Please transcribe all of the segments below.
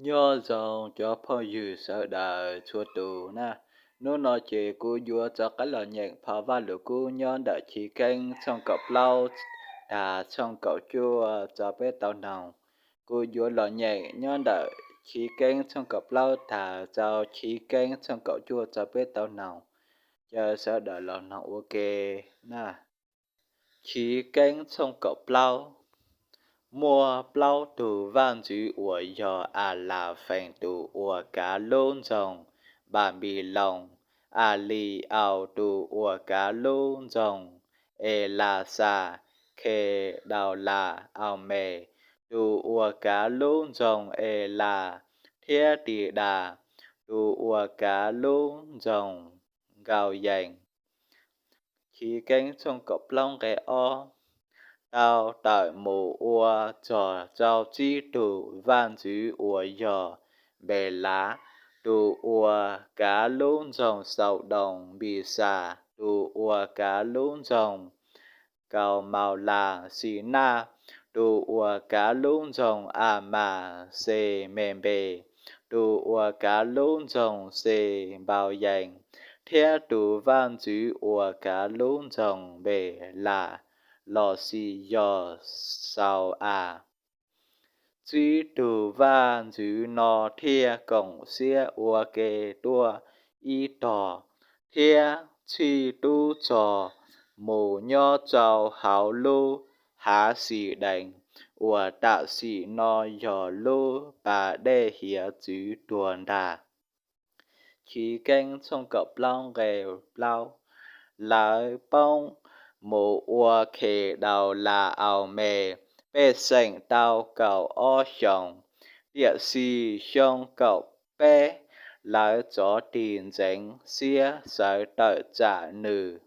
Nyob zoo cov phooj ywg sawv daws txhua tus na. Hnub no ces kuv yuav rov qab los nyeem phau Vajluskub nyob ntawm Chiv Keeb tshooj kaum plaub tas tshooj kaum cuaj rau peb tau mloog. Kuv yuav los nyeem nyob ntawm Chiv Keeb tshooj kaum plaub tas rau Chiv Keeb tshooj kaum cuaj rau peb tau mloog. Caw sawv daws los mloog ua ke na. Chiv Keeb tshooj kaum plaub. Muaj plaub tug vaj ntxwv uas yog As Las Fees tus uas kav lub nroog Npas Npis Loos, As Lis Aus tus uas kav lub nroog Es Las Xas, Khes Daus Las Aus Mes tus uas kav lub nroog Es Las, thiab Tis Das tus uas kav lub nroog Nkaus Yees. Chiv Keeb tshooj kaum plaub nqe ob. Tau tawm mus ua txog rau tsib tug vaj ntxwv uas yog Npes Lav tus uas kav lub nroog Xaus Doos, Npis Xas tus uas kav lub nroog Kaus Maus Las, Xis Naj tus uas kav lub nroog As Mas, Xes Mes Npes tus uas kav lub nroog Xes Npaus Yees, thiab tus vaj ntxwv uas kav lub nroog Npes Las los sis yog Xaus As. Tsib tug vaj ntxwv no thiaj koom siab ua ke tuaj ib tog, thiab txhij tub rog mus nyob rau hauv lub Hav Xis Dees uas tam sim no yog lub pas dej hiav txwv tuag ntag. Chiv Keeb tshooj kaum plaub nqe plaub. Lawv poob mus ua Khes Daus Las Aus Mes pej xeem tau kaum ob xyoos, tiam sis xyoo kaum peb lawv rov tig ntxeev siab sawv tawm tsam nws,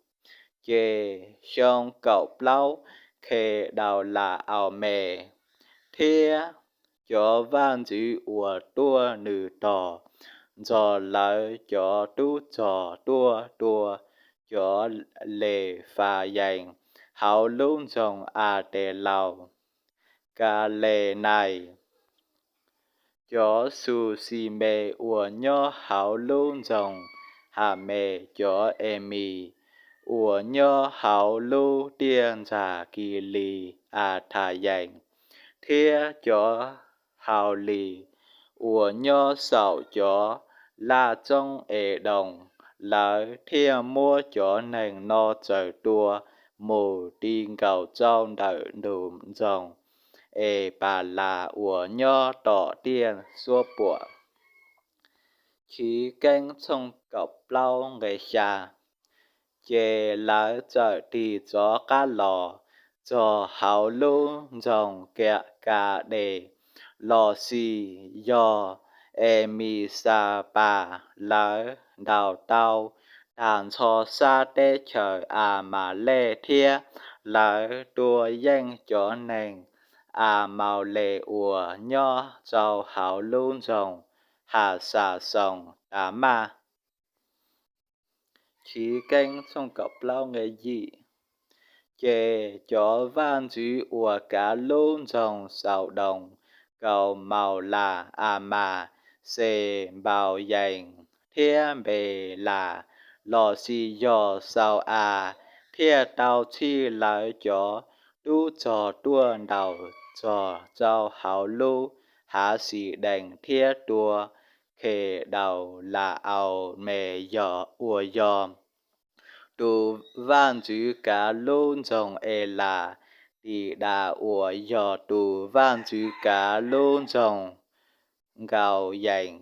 ces xyoo kaum plaub Khes Daus Las Aus Mes thiab cov vaj ntxwv uas tuaj nws tog, nrog lawv cov tub rog tuaj tua cov Les Fas Yees hauv lub nroog As Tes Laus, Kas Les Nais, cov Xus Xis Mes uas nyob hauv lub nroog Has Mes, cov Es Mis uas nyob hauv lub tiaj ntxas Kis Lis As Thas Yees, thiab cov Haus Lis uas nyob saum cov laj roob Es Doos. Lawv thiaj muab cov neeg no tsaws tua mus ti nkaus rau ntawm ntug nroog Es Pas Las uas nyob tom tiaj suab puam. Chiv Keeb tshooj kaum plaub nqe xya. Ces lawv txawm tig rov qab los txog hauv lub nroog Kas Des los sis yog Es Mis Xas Pas. Lawv ntaus tau tag nrho sab teb chaws As Mas Lej thiab lawv tua yeej cov neeg As Maus Les uas nyob rau hauv lub nroog Has Xas Xoos tas maj. Chiv Keeb tshooj kaum plaub nqe yim. Ces cov vaj ntxwv uas kav lub nroog Xaus Doos, Kaus Maus Las, As Mas, Xes Npaus Yees thiab Npes Las los sis yog Xaus As thiaj tau txhij lawv cov tub rog tuaj ntaus txog rau hauv lub Hav Xis Dees thiab tua Khes Daus Las Aus Mes yog uas yog tus vaj ntxwv kav lub nroog Es Las, Tis Das uas yog tus vaj ntxwv kav lub nroog Nkaus Yees,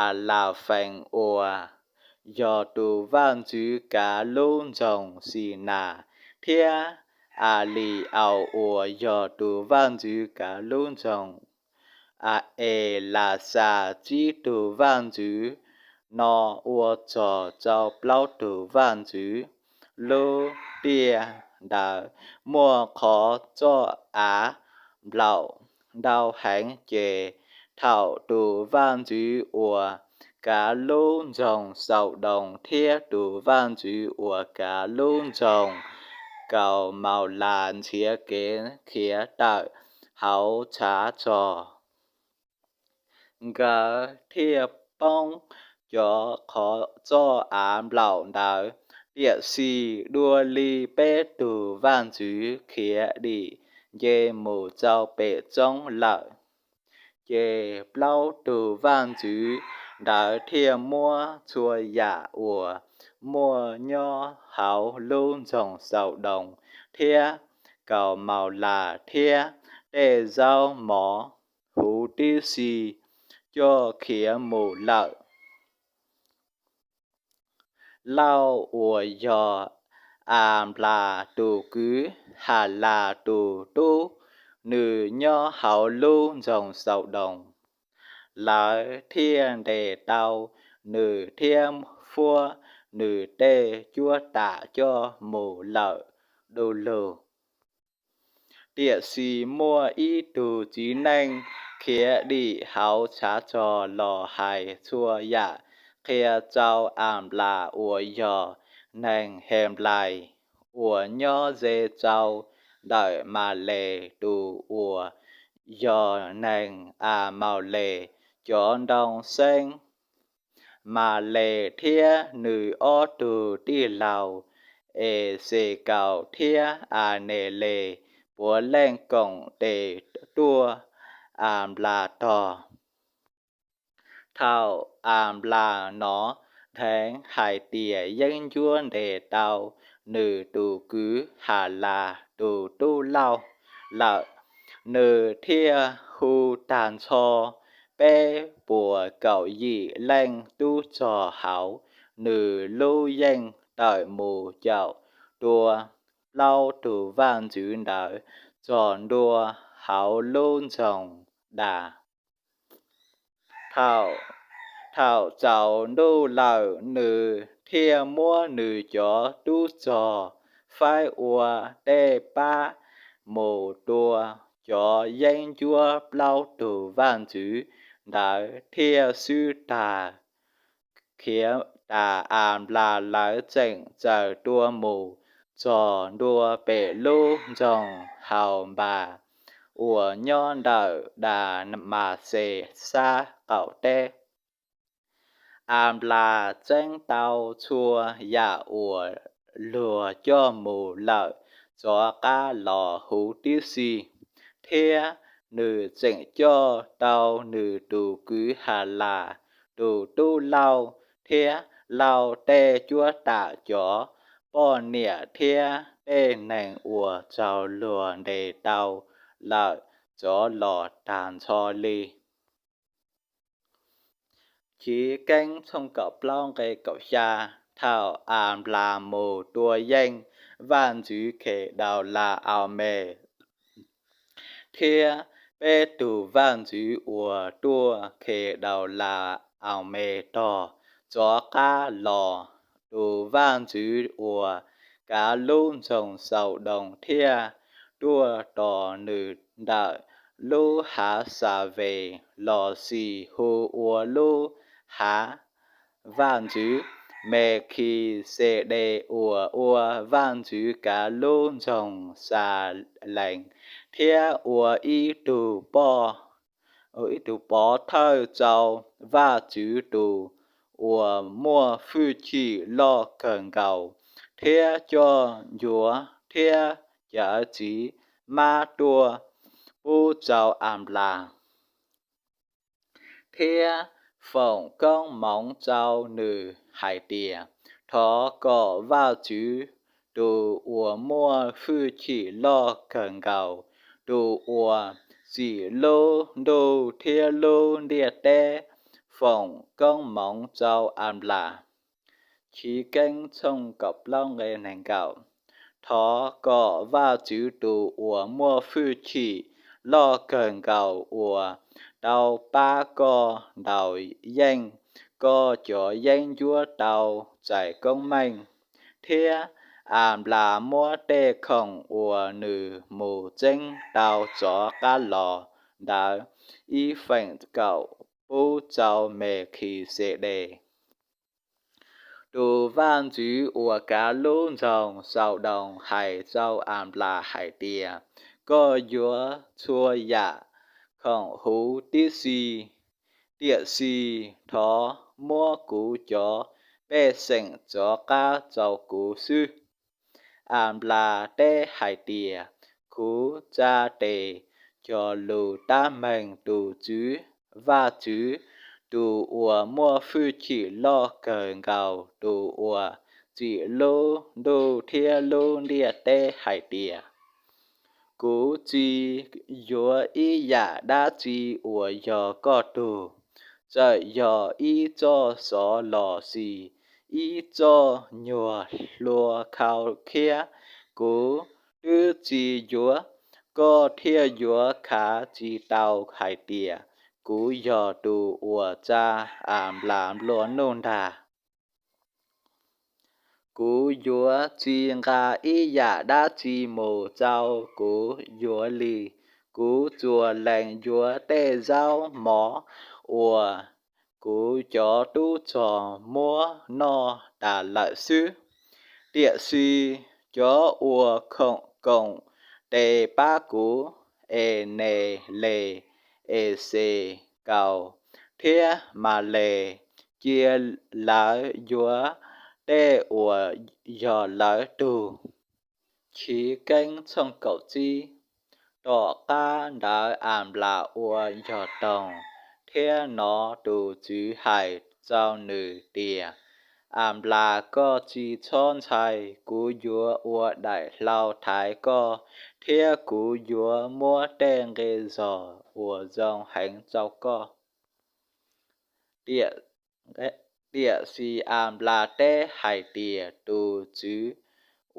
As Las Fees uas yog tus vaj ntxwv kav lub nroog Xis Nas, thiab As Lis Aus uas yog tus vaj ntxwv kav lub nroog Es Las Xas. Tsib tug vaj ntxwv no ua txog rau plaub tug vaj ntxwv. Lub tiaj ntawd muaj qhov roj av nplaum ntau heev, ces thaum tus vaj ntxwv uas kav lub nroog Xaus Doos thiab tus vaj ntxwv uas kav lub nroog Kaus Maus Las nrhiav kev khiav tawm hauv tshav rog, nkawd thiaj poob cov qhov txoj av nplaum ntawd. Tiam sis dua li peb tug vaj ntxwv khiav dim nce mus rau pem roob lawm, ces plaub tug vaj ntxwv ntawd thiaj muab txhua yam uas muaj nyob hauv lub nroog Xaudoos thiab Kaumaulas thiab tej zaub mov huv tib si coj khiav mus lawm. Lauj uas yog Anplas tus kwv Halas tus tub, nws nyob hauv lub nroog Xaudoos. Lawv thiaj ntes tau nws thiab fuab nws tej cuab tam coj mus lawm du lug. Tiam sis muaj ib tug txiv neej khiav dim hauv tshav rog los hais txhua yam qhia rau Anplas uas yog neeg Henplais uas nyob ze rau ntawm Males tus uas yog neeg Amaules cov ntoo xeeb. Males thiab nws ob tug tij laug Exekaus thiab Aneles puav leej koom tes tuaj Anplas tog. Thaum Anplas hnov dheev hais tias yeeb ncuab ntes tau nws tus kwv Halas tus tub Lauj lawm, nws thiaj hu tag nrho peb puas kaum yim leej tub rog hauv nws lub yeej tawm mus caum tua plaub tug vaj ntxwv ntawd txog ntua hauv lub nroog Das. Thaum tsaus ntuj lawm, nws thiaj muab nws cov tub rog faib ua tej pab mus tua cov yeeb ncuab plaub tug vaj ntxwv ntawd thiaj swb tag. Khiav tas Anplas, lawv tseem tsaws tua mus txog ntua pem lub nroog Haunpas uas nyob ntawm Damaxes sab qaum teb. Anplas txeeb tau txhua yam uas luag coj mus lawm rov qab los huv tib si, thiab nws tseem coj tau nws tus kwv Halas tus tub Lauj thiab Lauj tej cuab tam, cov poj niam thiab tej neeg uas raug luag ntes tau lawm rov los tag nrho li. Chiv Keeb tshooj kaum plaub nqe kaum xya. Thaum Anplas mus tua yeej vaj ntxwv Khedaulaaumes thiab peb tug vaj ntxwv uas tuaj Khedaulaaumes tog rov qab los, tus vaj ntxwv uas kav lub nroog Xaudoos thiaj tuaj tos nws ntawm lub hav Xaves los sis hu ua lub hav. Vaj ntxwv Mekixedes uas ua vaj ntxwv kav lub nroog Xalees thiab ua ib tug pov thawj rau Vajtswv tus uas muaj hwj chim loj kawg nkaus, thiab coj ncuav thiab cawv txiv mab tuaj pub rau Anplas, thiab foom koob hmoov rau nws hais tias, Thov kom Vajtswv tus uas muaj hwj chim loj kawg nkaus, tus uas tsim lub ntuj thiab lub ntiaj teb, foom koob hmoov rau Anplas. Chiv Keeb tshooj kaum plaub nqe nees nkaum. Thov kom Vajtswv tus uas muaj hwj chim loj kawg nkaus uas tau pab koj ntaus yeej koj cov yeeb ncuab tau txais koob meej, thiab Anplas muab tej khoom uas nws mus txeeb tau rov qab los ntawd ib feem kaum pub rau Mekixedes. Tus vaj ntxwv uas kav lub nroog Xaudoos hais rau Anplas hais tias, Koj yuav txhua yam khoom huv tib si Tiam sis thov muab kuv cov pej xeem rov qab rau kuv xwb. Anplas teb hais tias, Kuv tsa tes cog lus tab meeg tus Tswv, Vajtswv, tus uas muaj hwj chim loj kawg nkaus, tus uas tsim lub ntuj thiab lub ntiaj teb hais tias, Kuv tsis yuav ib yam dab tsi uas yog koj tug, txawm yog ib txoj xov los sis ib txoj nyuag hlua khau khiab, kuv twb tsis yuav. Koj thiaj yuav khav tsis tau hais tias kuv yog tus uas tsa Anplas nplua nuj ntag. Kuv yuav tsis nqa ib yam dab tsi mus rau kuv yuav li. Kuv tsuas lees yuav tej zaub mov uas kuv cov tub rog muab noj tas lawm xwb. Tiam sis cov uas koom tes pab kuv, Eneles, Exekaus thiab Males, cia lawv yuav tej uas yog lawv tug. Chiv Keeb tshooj kaum tsib. Tom qab ntawd Anplas ua yog toog thiab hnov tus Tswv hais rau nws tias, Anplas, koj tsis txhob ntshai, kuv yuav ua daim hlau thaiv koj, thiab kuv yuav muab tej nqi zog uas zoo heev rau koj. Tiam sis Anplas teb hais tias, Tus Tswv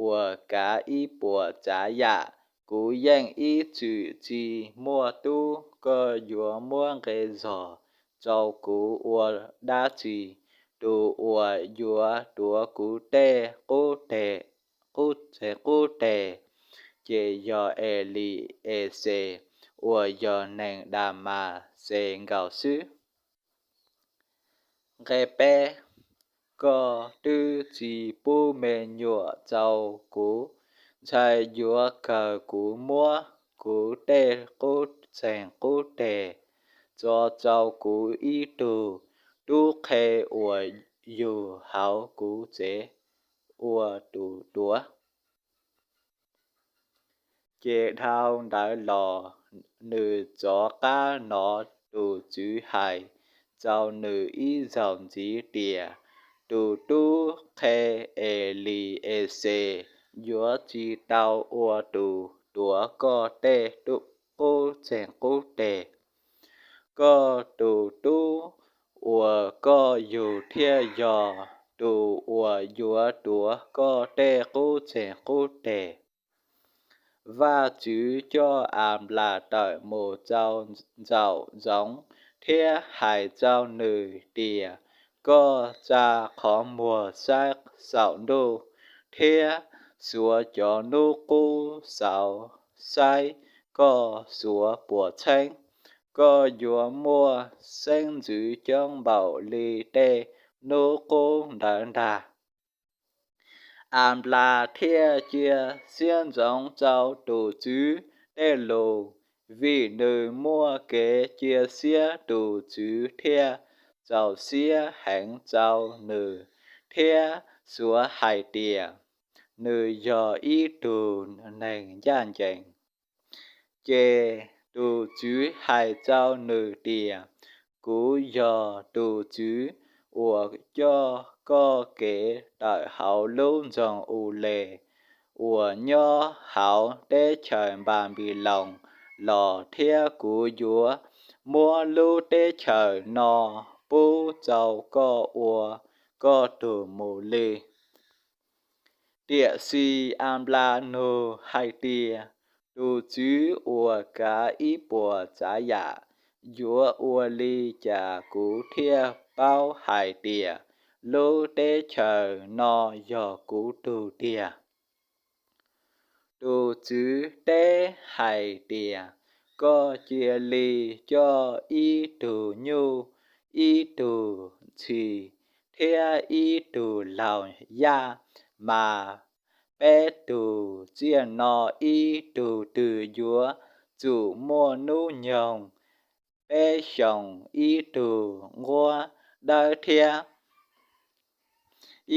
uas kav ib puas tsav yam, kuv yeej ib txwm tsis muaj tub. Koj yuav muab nqi zog rau kuv ua dab tsi? Tus uas yuav tuav kuv tej qub teg, qub teg, qub teg ces yog Elixes uas yog neeg Damaxes nkaus xwb. Nqe peb. Koj twb tsis pub me nyuam rau kuv, ntshai yuav kawg kuv muab kuv tej qub tseeg qub teg tso rau kuv ib tug tub qhe uas yug hauv kuv tsev ua tus tuav. Ces dhau ntawd los nws rov qab hnov tus Tswv hais rau nws ib zaug ntxiv tias, Tus tub qhe Elixes yuav tsis tau ua tus tuav koj tej qub tseeg qub teg. Koj tus tub uas koj yug thiaj yog tus uas yuav tuav koj tej qub tseeg qub teg. Vajtswv coj Anplas tawm mus rau ntsaum zoov thiab hais rau nws tias, Koj tsa qhov muag saib saum ntuj thiab xuav cov hnub qub saud saib koj xuav puas txheeb. Koj yuav muaj xeeb ntxwv coob npaum li tej hnub qub ntawd ntag. Anplas thiaj cia siab ntsoov rau tus Tswv tej lus. Vim nws muaj kev cia siab, tus Tswv thiaj txaus siab heev rau nws thiab suav hais tias nws yog ib tug neeg ncaj ncees. Ces tus Tswv hais rau nws tias, Kuv yog tus Tswv uas coj koj kev tawm hauv lub nroog Ules uas nyob hauv teb chaws Npanpiloos los, thiab kuv yuav muab lub teb chaws no pub rau koj ua koj tug mus li. Tiam sis Anplas nug hais tias, Tus Tswv uas kav ib puas tsav yam, yuav ua li cas kuv thiaj paub hais tias lub teb chaws no yog kuv tug tiag? Tus Tswv teb hais tias, Koj cia li coj ib tug nyuj, ib tug ntxhi thiab ib tug laug yaj mas, peb tug tsiaj no ib tug twg yuav tsum muaj hnub nyoog peb xyoos ib tug nquab dawb thiab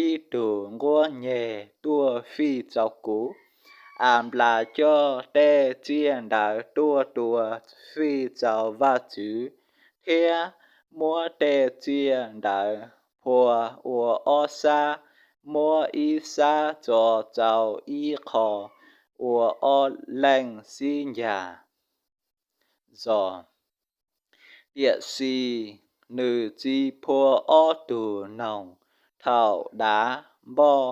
ib tug nquab nyeg tuaj fij rau kuv. Anplas coj tej tsiaj ntawd tuaj tua fij rau Vajtswv, thiab muab tej tsiaj ntawd phua ua ob sab, muab ib sab tso rau ib qho, ua ob leej sib ncaim zos. Tiam sis nws tsis phua ob tug noog. Thaum dav npoj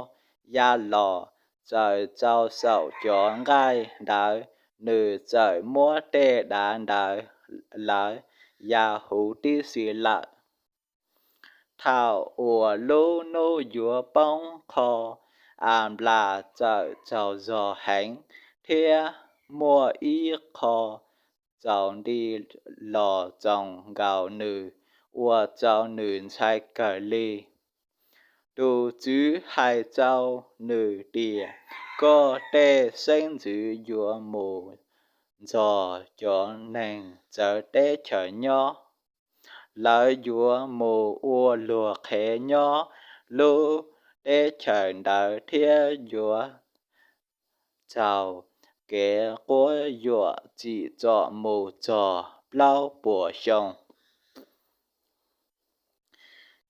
ya los txaws rau saum cov nqaij ntawd, nws txawm muab tej dav ntawd lawv ya huv tib si lawm. Thaum uas lub hnub yuav poob qho, Anplas txawm tsaug zog heev, thiab muaj ib qho tsaus nti los zoo nkaus nws, ua rau nws ntshai kawg li. Tus Tswv hais rau nws tias, Koj tej xeeb ntxwv yuav mus nrog cov neeg txawv teb chaws nyob. Lawv yuav mus ua luag qhev nyob lub teb chaws ntawd thiab yuav raug kev quab yuam tsim txom mus txog plaub puas xyoo.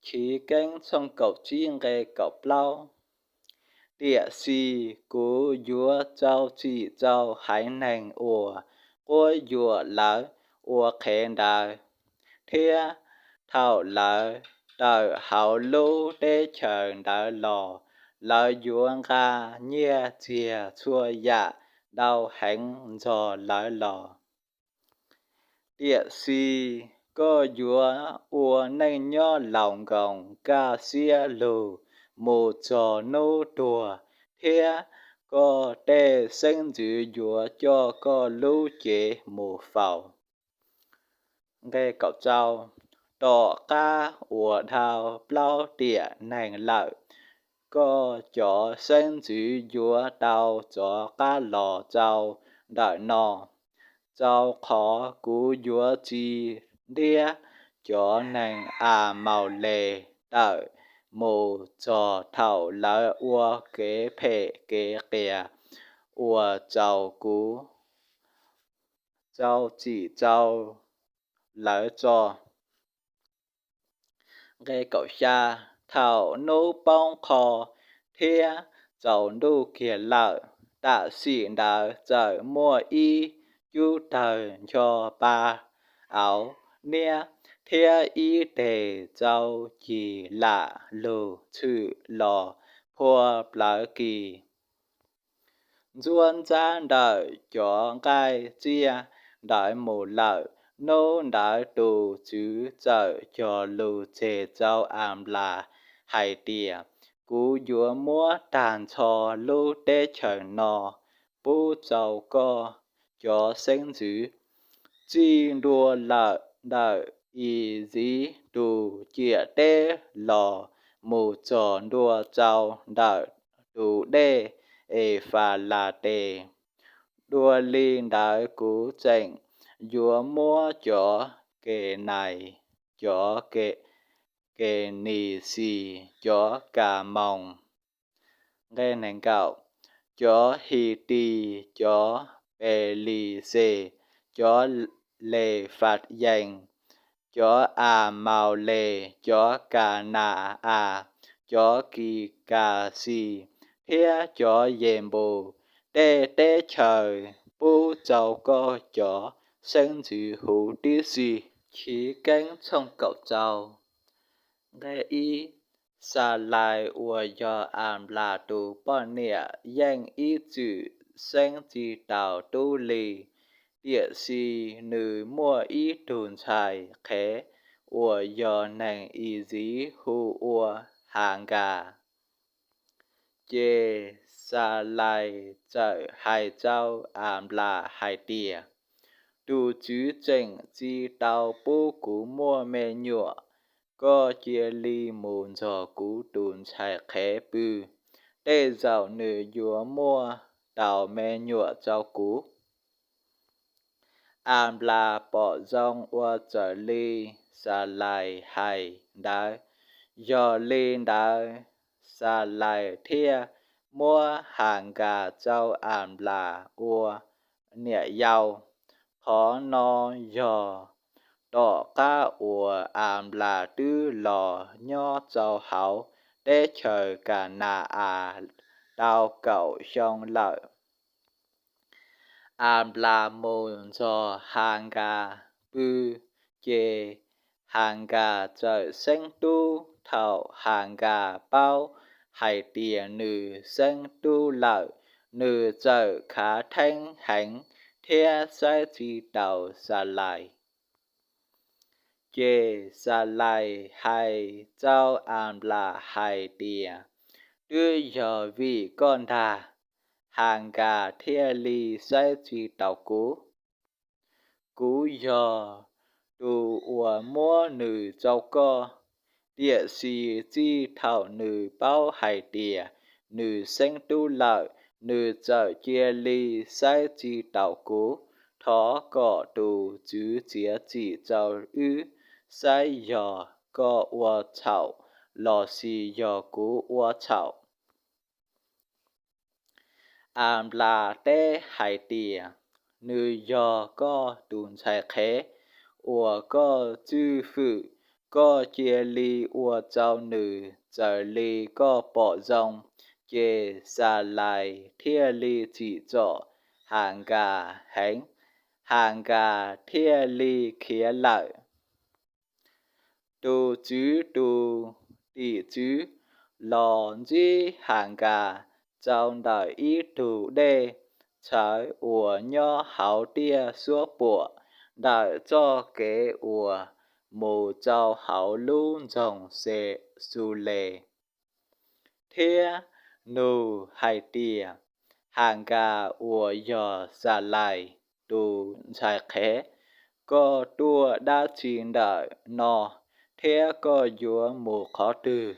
Chiv Keeb tshooj kaum tsib nqe kaum plaub. Tiam sis kuv yuav rau tsim rau haiv neeg uas quab yuam lawv ua qhev ntawd, thiab thaum lawv tawm hauv lub teb chaws ntawd los, lawv yuav nqa nyiaj txiag txhua yam ntau heev nrog lawv los. Tiam sis koj yuav ua neej nyob laus nkoos kaj siab lug mus txog hnub tuag, thiab koj tej xeeb ntxwv yuav coj koj lub cev mus faus. Nqe kaum rau. Tom qab uas dhau plaub tiam neeg lawm, koj cov xeeb ntxwv yuav tau rov qab los rau ntawm no, rau qhov kuv yuav tsis ntiab cov neeg Amaules tawm mus txog thaum lawv ua kev phem kev qias uas txaus kuv rau tsim rau lawv tso. Nqe kaum xya. Thaum hnub poob qho thiab tsaus ntuj kiag lawm, tam sim ntawd txawm muaj ib cub tawg ncho pa auv niab thiab ib teg rau cig lam lug tshwm los phua plawv kis ntsuab ntsab ntawm cov nqaij tsiaj ntawd mus lawm. Hnub ntawd tus Tswv txawm cog lus tseg rau Anplas hais tias, Kuv yuav muab tag nrho lub teb chaws no pub rau koj cov xeeb ntxwv. Txij ntua lawm ntawm Iziv tus ciam teb los mus txog ntua rau ntawm tus dej Efalates, dua li ntawd kuv tseem yuav muab cov Kenais, cov Kenisis, cov Kamoos, nqe nees nkaum, cov Hitis, cov Pelixes, cov Lefayees, cov Amaules, cov Kana-as, cov Kikasis thiab cov Yenpus. Tej teb chaws pub rau koj cov xeeb ntxwv huv tib si. Chiv Keeb tshooj kaum rau, nqe ib. Xalais uas yog Anplas tus poj niam yeej ib txwm xeeb tsis taus tub li, tiam sis nws muaj ib tug ntxhais qhev uas yog neeg Iziv hu ua Hankas. Ces Xalais txawm hais rau Anplas hais tias, Tus Tswv tseem tsis tau pub kuv muaj me nyuam. Koj cia li mus nrog kuv tus ntxhais qhev pw, tej zaum nws yuav muaj tau me nyuam rau kuv. Anplas pom zoo ua raws li Xalais hais ntawd. Yog li ntawd, Xalais thiaj muab Hankas rau Anplas ua niam yau. Qhov no yog tom qab uas Anplas twb los nyob rau hauv teb chaws Ka na-as tau kaum xyoo lawm. Anplas mus nrog Hankas pw, ces Hankas txawm xeeb tub. Thaum Hankas paub hais tias nws xeeb tub lawm, nws txawm khav theeb heev thiab saib tsis taus Xalais. Ces Xalais hais rau Anplas hais tias, Twb yog vim koj ntag, Hankas thiaj li saib tsis taus kuv. Kuv yog tus uas muab nws rau koj. Tiam sis txij thaum nws paub hais tias nws xeeb tub lawm, nws txawm cia li saib tsis taus kuv. Thov kom tus Tswv txiav txim rau wb saib yog koj ua txhaum lossis yog kuv ua txhaum. Anplas teb hais tias, Nws yog koj tus ntxhais qhev uas koj tswj fwm, koj cia li ua rau nws raws li koj pom zoo. Ces Xalais thiaj li tsim txom Hankas heev, Hankas thiaj li khiav lawm. Tus Tswv tus tim tswv los ntsib Hankas rau ntawm ib tug dej txhawv uas nyob hauv tiaj suab puam ntawm txoj kev uas mus rau hauv lub nroog Xes Xus Les, thiab nug hais tias, Hankas uas yog Xalais tus ntxhais qhev, koj tuaj dab tsi ntawm no, thiab koj yuav mus qhov twg?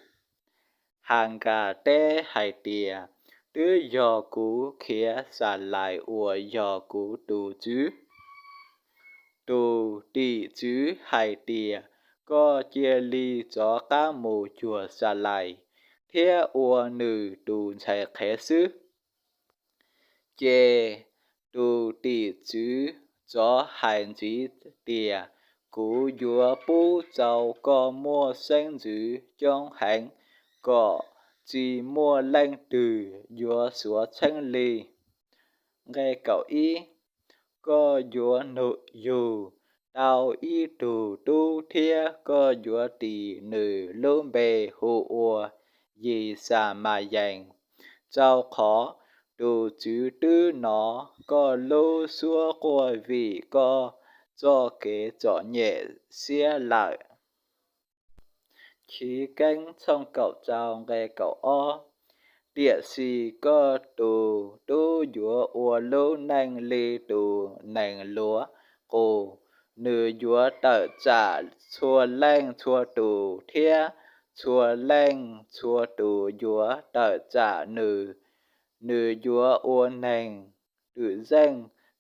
Hankas teb hais tias, Twb yog kuv khiav Xalais uas yog kuv tus tswv. Tus tim tswv hais tias, Koj cia li rov qab mus cuag Xalais thiab ua nws tus ntxhais qhev xwb. Ces tus tim tswv rov hais ntxiv tias, Kuv yuav pub rau koj muaj xeeb ntxwv coob heev, kom tsis muaj leej twg yuav suav txheeb li. Nqe kaum ib, Koj yuav yug tau ib tug tub thiab koj yuav tis nws lub npe hu ua Yixalayees, rau qhov tus Tswv twb hnov koj lub suab quaj vim koj txoj kev txom nyem siab lawm. Chiv Keeb tshooj kaum rau nqe kaum ob, Tiam sis koj tus tub yuav ua lub neej li tus nees luav qus, nws yuav tawm tsam txhua leej txhua tus, thiab txhua leej txhua tus yuav tawm tsam nws. Nws yuav ua neeg twm zeej,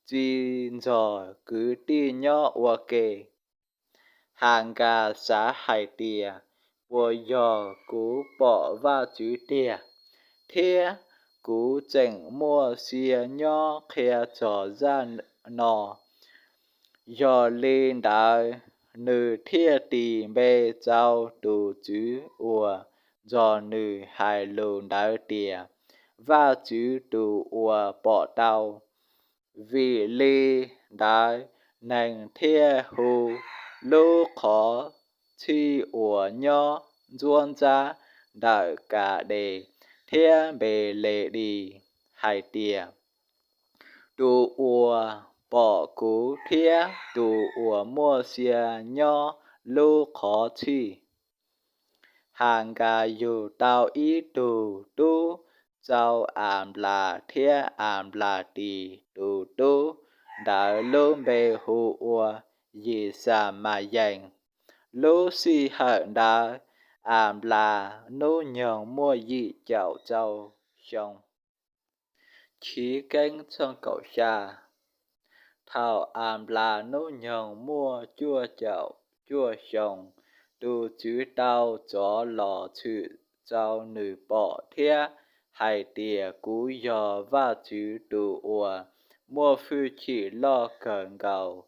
tsis ntxog kwv tij nyob ua ke. Hankas xav hais tias, Puas yog kuv pom Vajtswv tiag, thiab kuv tseem muaj sia nyob qhia txog zaj no? Yog li ntawd, nws thiaj tis npe rau tus Tswv uas nrog nws hais lus ntawd tias, Vajtswv tus uas pom tau. Vim li ntawd, neeg thiaj hu lub qhov txhij uas nyob ntxuab ntsab ntawm Kadees thiab Npelees hais tias, Tus uas pom kuv thiab tus uas muaj sia nyob lub qhov txhij. Hankas yug tau ib tug tub rau Anplas, thiab Anplas tis tus tub ntawd lub npe hu ua Yixalayees. Lub sij hawm ntawd Anplas hnub nyoog muaj yim caum rau xyoo. Chiv Keeb tshooj kaum xya, Thaum Anplas hnub nyoog muaj cuaj caum cuaj xyoos, tus Tswv tau txov los tshwm rau nws pom thiab hais tias, Kuv yog Vajtswv tus uas muaj hwj chim loj kawg nkaus.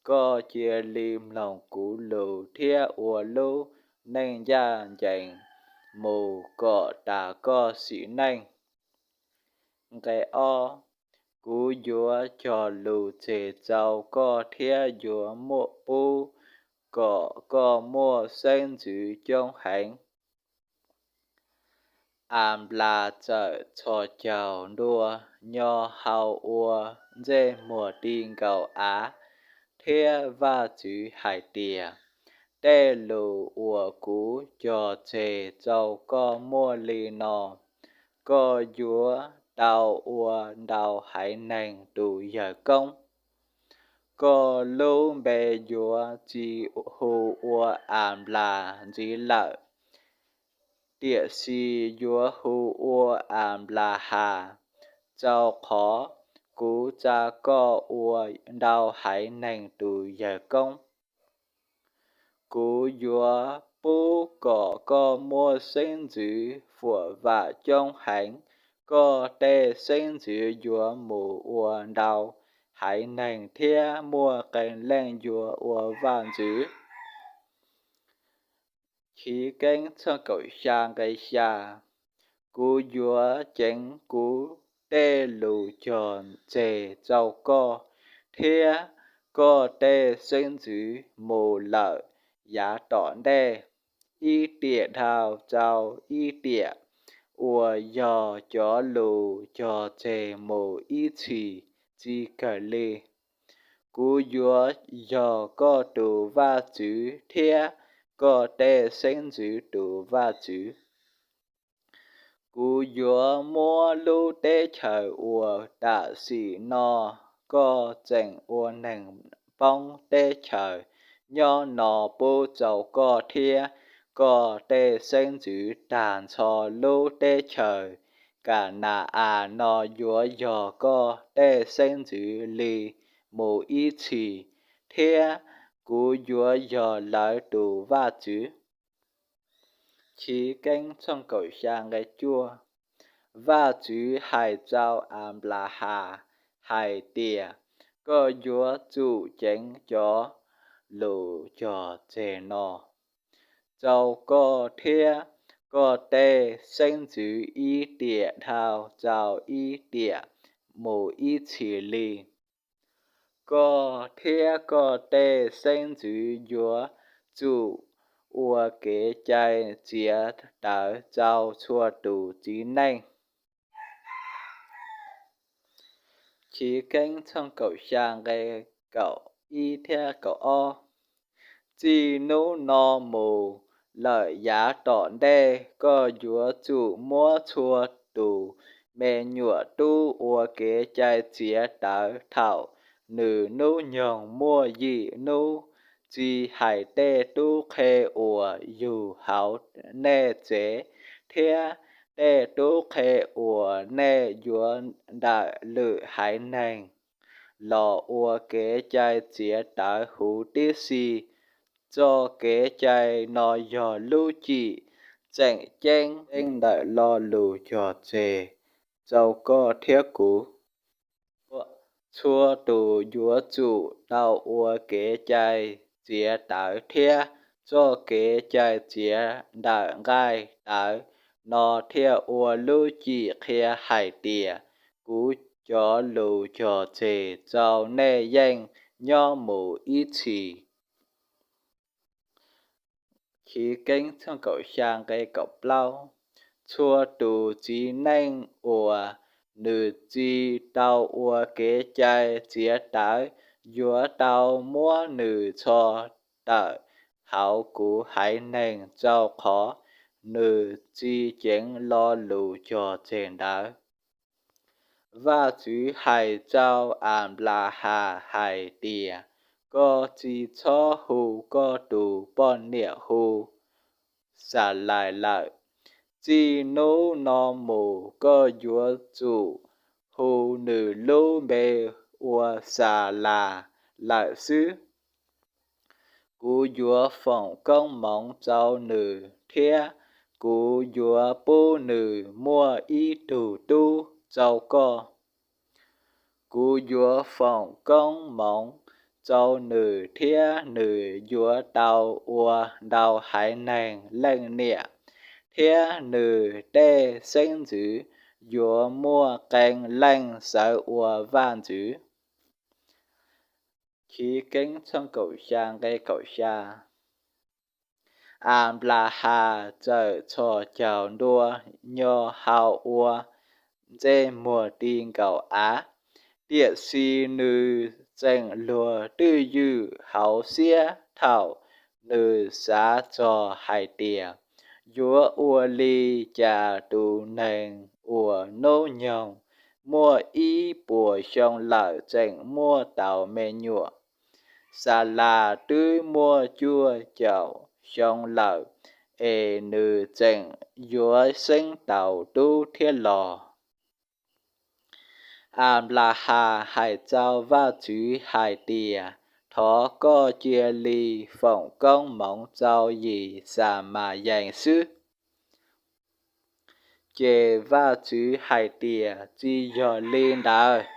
Koj cia li mloog kuv lus thiab ua lub neej ncaj ncees mus kom tas koj sim neej. Nqe ob. Kuv yuav cog lus tseg rau koj thiab yuav muab pub kom koj muaj xeeb ntxwv coob heev. Anplas txawm txhos caug ntua, nyo hau ua ntsej muag ti nkaus av thiab Vajtswv hais tias, Tej lus uas kuv cog tseg rau koj muaj li no: Koj yuav tau ua ntau haiv neeg tus yawg koob. Koj lub npe yuav tsis hu ua Anplas ntxiv lawm, tiam sis yuav hu ua Anplahas, rau qhov kuv tsa koj ua ntau haiv neeg tus yawg koob. Kuv yuav pub kom koj muaj xeeb ntxwv fuam vam coob heev. Koj tej xeeb ntxwv yuav mus ua ntau haiv neeg thiab muaj qee leej yuav ua vaj ntxwv. Chiv Keeb tshooj kaum xya nqe xya. Kuv yuav ceev kuv tej lus cog tseg rau koj thiab koj tej xeeb ntxwv mus lawm yav tom ntej, ib tiam dhau rau ib tiam, uas yog cov lus cog tseg mus ib txhis tsis kawg li. Kuv yuav yog koj tus Vajtswv thiab koj tej xeeb ntxwv tus Vajtswv. Kuv yuav muab lub teb chaws uas tam sim no koj tseem ua neeg poob teb chaws nyob no pub rau koj thiab koj tej xeeb ntxwv tag nrho. Lub teb chaws Ka na-as no yuav yog koj tej xeeb ntxwv li mus ib txhis, thiab kuv yuav yog lawv tus Vajtswv. Chiv Keeb tshooj kaum xya nqe cuaj. Vajtswv hais rau Anplahas hais tias, Koj yuav tsum ceev cov lus cog tseg no rau koj thiab koj tej xeeb ntxwv ib tiam dhau rau ib tiam mus ib txhis li. Koj thiab koj tej xeeb ntxwv yuav tsum ua kev cai txiav taws rau txhua tus txiv neej. Chiv Keeb tshooj kaum xya nqe kaum ib thiab kaum ob. Txij hnub no mus lawm yav tom ntej, koj yuav tsum muab txhua tus me nyuam tub ua kev cai txiav taws thaum nws hnub nyoog muaj yim hnub, tsis hais tej tub qhe uas yug hauv nej tsev thiab tej tub qhe uas nej yuav ntawm lwm haiv neeg los ua kev cai txiav taws huv tib si. Txoj kev cai no yog lub cim tseem ceeb ntawm lo lus cog tseg rau koj thiab kuv. Txhua tus yuav tsum tau ua kev cai txiav taws thiab. Txoj kev cai txiav ntawm nqaij taws no thiaj ua lub cim qhia hais tias kuv cov lus cog tseg rau nej yeej nyob mus ib txhis. Chiv Keeb tshooj kaum xya nqe kaum plaub. Txhua tus txiv neej uas nws tsis tau ua kev cai txiav taws yuav tau muab nws txhos tawm hauv kuv haiv neeg, rau qhov nws tsis ceev lo lus cog tseg ntawd. Vajtswv hais rau Anplahas hais tias, Koj tsis txhob hu koj tus poj niam hu Xalais lawm. Txij hnub no mus koj yuav tsum hu nws lub npe ua Xalas lawm xwb. Kuv yuav foom koob hmoov rau nws thiab kuv yuav pub nws muaj ib tug tub rau koj. Kuv yuav foom koob hmoov rau nws thiab nws yuav tau ua ntau haiv neeg leej niam, thiab nws tej xeeb ntxwv yuav muaj qee leej sawv ua vaj ntxwv. Chiv Keeb tshooj kaum xya nqe kaum xya. Anplas Has txawm txhos caug ntua nyo hau ua ntsej muag ti nkaus av, tiam sis nws tseem luag twj ywm hauv siab thaum nws xav txog hais tias, yuav ua li cas tus neeg uas hnub nyoog muaj ib puas xyoo lawm tseem muaj tau me nyuam? Xalas twb muaj cuaj caum xyoo lawm, es nws tseem yuav xeeb tau tub thiab los? Anplas Has hais rau Vajtswv hais tias, thov koj cia li foom koob hmoov rau Yixalayees xwb. Ces Vajtswv hais tias, tsis yog li ntawd.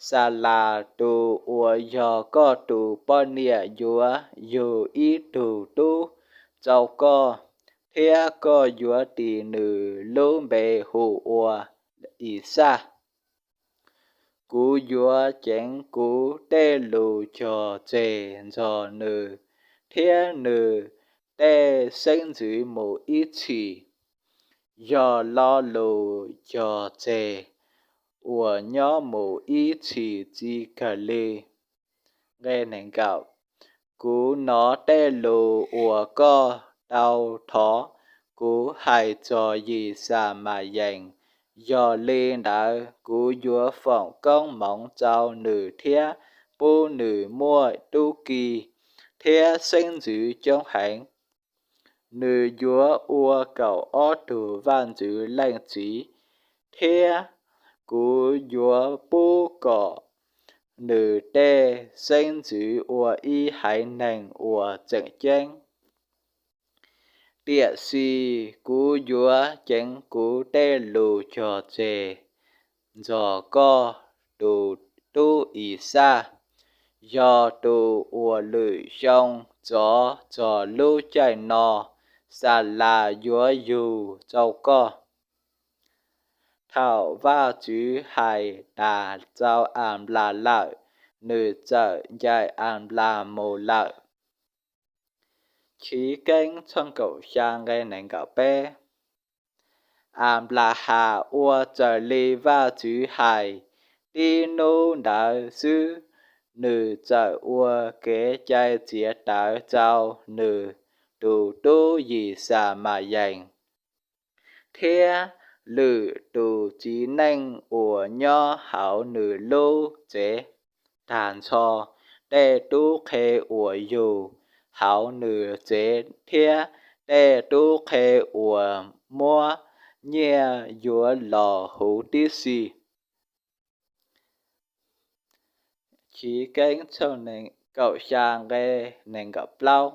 Xalas tus uas yog koj tus poj niam yuav yug ib tug tub rau koj, thiab koj yuav tis nws lub npe hu ua Ixaj. Kuv yuav ceev kuv tej lus cog tseg ntxog nws, thiab nws tej xeeb ntxwv mus ib txhis, yog lo lus cog tseg uas nyob mus ib txhis tsis kawg li. Nqe nees nkaum. Kuv hnov tej lus uas koj tau thov kuv hais txog Yixalayees. Yog li ntawd, kuv yuav foom koob hmoov rau nws thiab pub nws muaj tub ki thiab xeeb ntxwv coob heev. Nws yuav ua kaum ob tug vaj ntxwv leej txiv, thiab kuv yuav pub kom nws tej xeeb ntxwv ua ib haiv neeg uas tseem ceeb. Tiam sis kuv yuav ceev kuv tej lus cog tseg ntxog koj tus tub Ixaj. Yog tus uas lwm xyoo txov txog lub caij no Xalas yuav yug rau koj. Thaum Vajtswv hais tas rau Anplas lawm, nws txawm ncaim Anplas mus lawm. Chiv Keeb tshooj kaum xya nqe nees nkaum peb. Anplas Has ua raws li Vajtswv hais. Tib hnub ntawd xwb, nws txawm ua kev cai txiav taws rau nws tus tub Yixalayees thiab lwm tus txiv neej uas nyob hauv nws lub tsev, tag nrho tej tub qhe uas yug hauv nws tsev thiab tej tub qhe uas muab nyiaj yuav los huv tib si. Chiv Keeb tshooj kaum xya nqe nees nkaum plaub.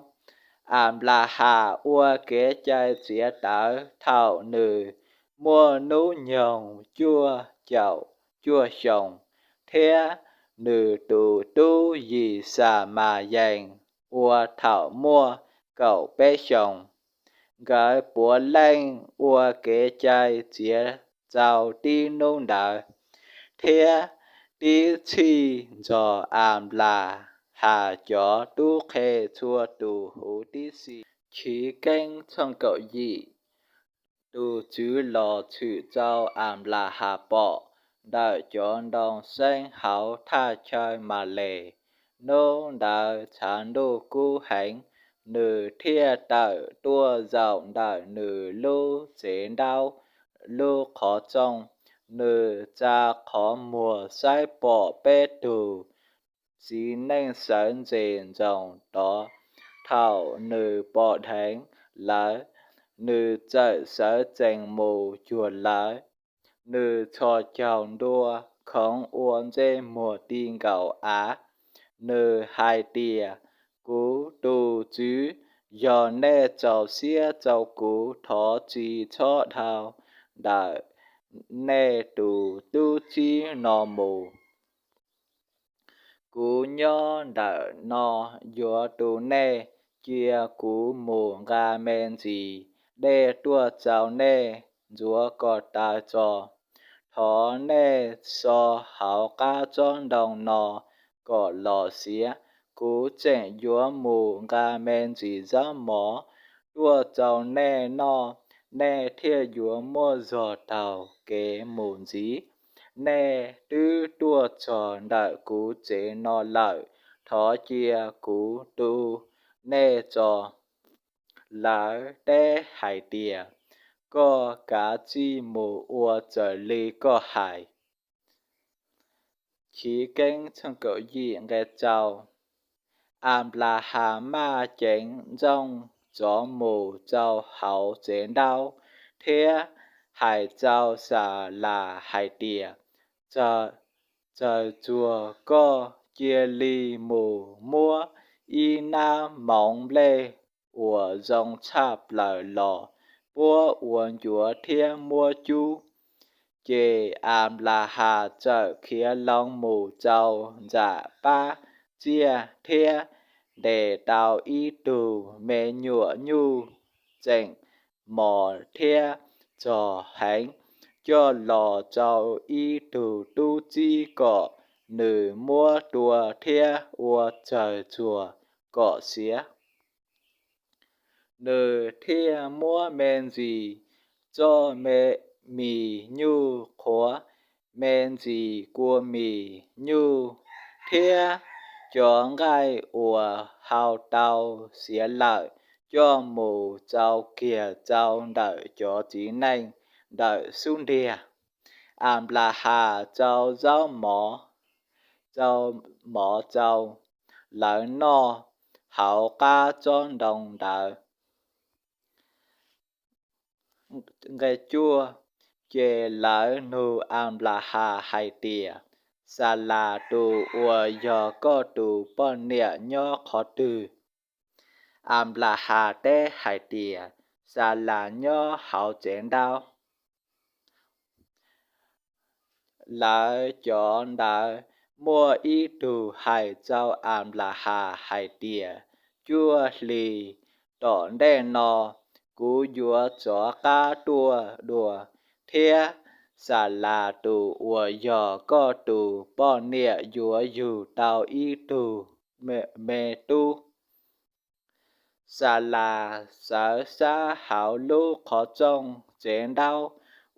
Anplas Has ua kev cai txiav taws thaum nws muaj hnub nyoog cuaj caum cuaj xyoos, thiab nws tus tub Yixalayees ua thaum muaj kaum peb xyoos. Nkawd puav leej ua kev cai txiav rau tib hnub ntawd, thiab tib txhij nrog Anplas Has cov tub qhe txhua tus huv tib si. Chiv Keeb tshooj kaum yim. Tus Tswv los tshwm rau Anplas Has pom ntawm cov ntoo xeeb hauv thaj chaw Males. Hnub ntawd tshav ntuj kub heev, nws thiaj tawm tuaj zaum ntawm nws lub tsev ntaub lub qhov rooj. Nws tsa qhov muag saib pom peb tug txiv neej sawv ntses ntsoos tod. Thaum nws pom dheev lawv, nws txawm sawv tsees mus cuag lawv. Nws txhos caug ntua khoov ua ntsej muag ti nkaus av. Nws hais tias, Kuv tus Tswv, yog nej txaus siab rau kuv, thov tsis txhob dhau ntawm nej tus tub txib no mus. Kuv nyob ntawm no yuav tu nej, cia kuv mus nqa me ntsis dej tuaj rau nej ntxuav ko taw tso. Thov nej so hauv qab tsob ntoo no kom los siav, kuv tseem yuav mus nqa me ntsis zaub mov tuaj rau nej noj, nej thiaj yuav muaj zog taug kev mus ntxiv. Nej twb tuaj txog ntawm kuv tsev no lawm, thov cia kuv tu nej tso. Lawv teb hais tias, Koj kav tsij mus ua raws li koj hais. Chiv Keeb tshooj kaum yim nqe rau. Anplahas maj ceev ntsooj rov mus rau hauv tsev ntaub thiab hais rau Xalas hais tias, Txawg txuag, koj cia li mus muab ib nab moov nplej uas zoo tshaj plaws los puab ua ncuav thiab muab cub. Ces Anplahas txawm khiav loo mus rau nram pab tsiaj thiab ntes tau ib tug me nyuam nyuj tseem mos thiab rog heev, coj los rau ib tug tub txib kom nws muab tua thiab ua tsawg txuag kom siav. Nws thiaj muab me ntsis txoj me mis nyuj qhuav, me ntsis kua mis nyuj thiab cov nqaij uas hau tau siav lawm coj mus tsau kiag rau ntawm cov txiv neej ntawm xub ntiag. Anplahas tsau zaub mov, tsau mov rau lawv noj hauv qab tsob ntoo ntawd. Nqe cuaj. Ces lawv nug Anplahas hais tias, Xalas tus uas yog koj tus poj niam nyob qhov twg? Anplahas teb hais tias, Xalas nyob hauv tsev ntaub. Lawv cov ntawd muaj ib tug hais rau Anplahas hais tias, Cuaj hlis tom ntej no kuv yuav rov qab tuaj dua, thiab Xalas tus uas yog koj tus poj niam yuav yug tau ib tug me tub. Xalas sawv sab hauv lub qhov rooj tsev ntaub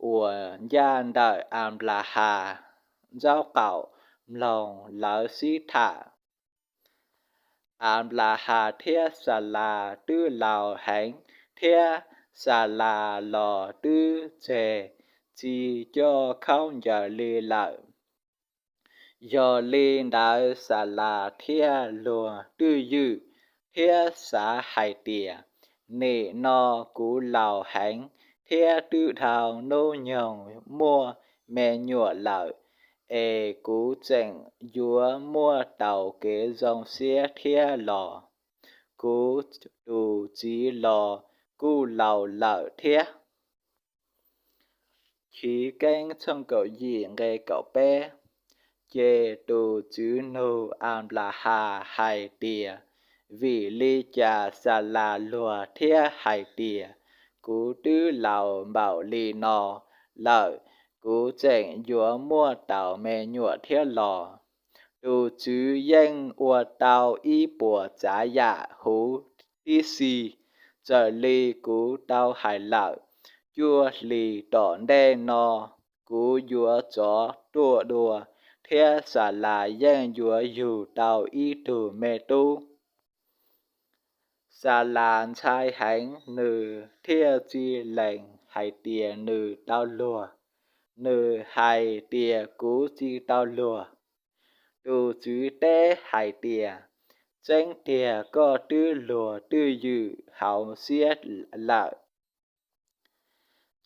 uas ncaj ntawm Anplahas ntsaub qaum mloog lawv sib tham. Anplahas thiab Xalas twb laus heev, thiab Xalas los twb tseg txi coj khaub ncaws li lawm. Yog li ntawd Xalas thiaj luag twj ywm thiab xav hais tias, Nim no kuv laus heev thiab twb dhau hnub nyoog muaj me nyuam lawm, es kuv tseem yuav muaj taus kev zoo siab thiab los? Kuv tus txiv los kuj laus lawm thiab. Chiv Keeb tshooj kaum yim nqe kaum peb. Ces tus Tswv nug Anplahas hais tias, Vim li cas Xalas luag thiab hais tias, Kuv twb laus npaum li no lawm, kuv tseem yuav muaj taus me nyuam thiab los? Tus Tswv yeej ua tau ib puas tsav yam huv tib si, raws li kuv tau hais lawm. Cuaj hlis tom ntej no kuv yuav rov tuaj dua, thiab Xalas yeej yuav yug tau ib tug me tub. Xalas ntshai heev, nws thiaj tsis lees hais tias nws tau luag. Nws hais tias, Kuv tsis tau luag. Tus Tswv teb hais tias, Tseeb tiag koj twb luag twj ywm hauv siab lawm.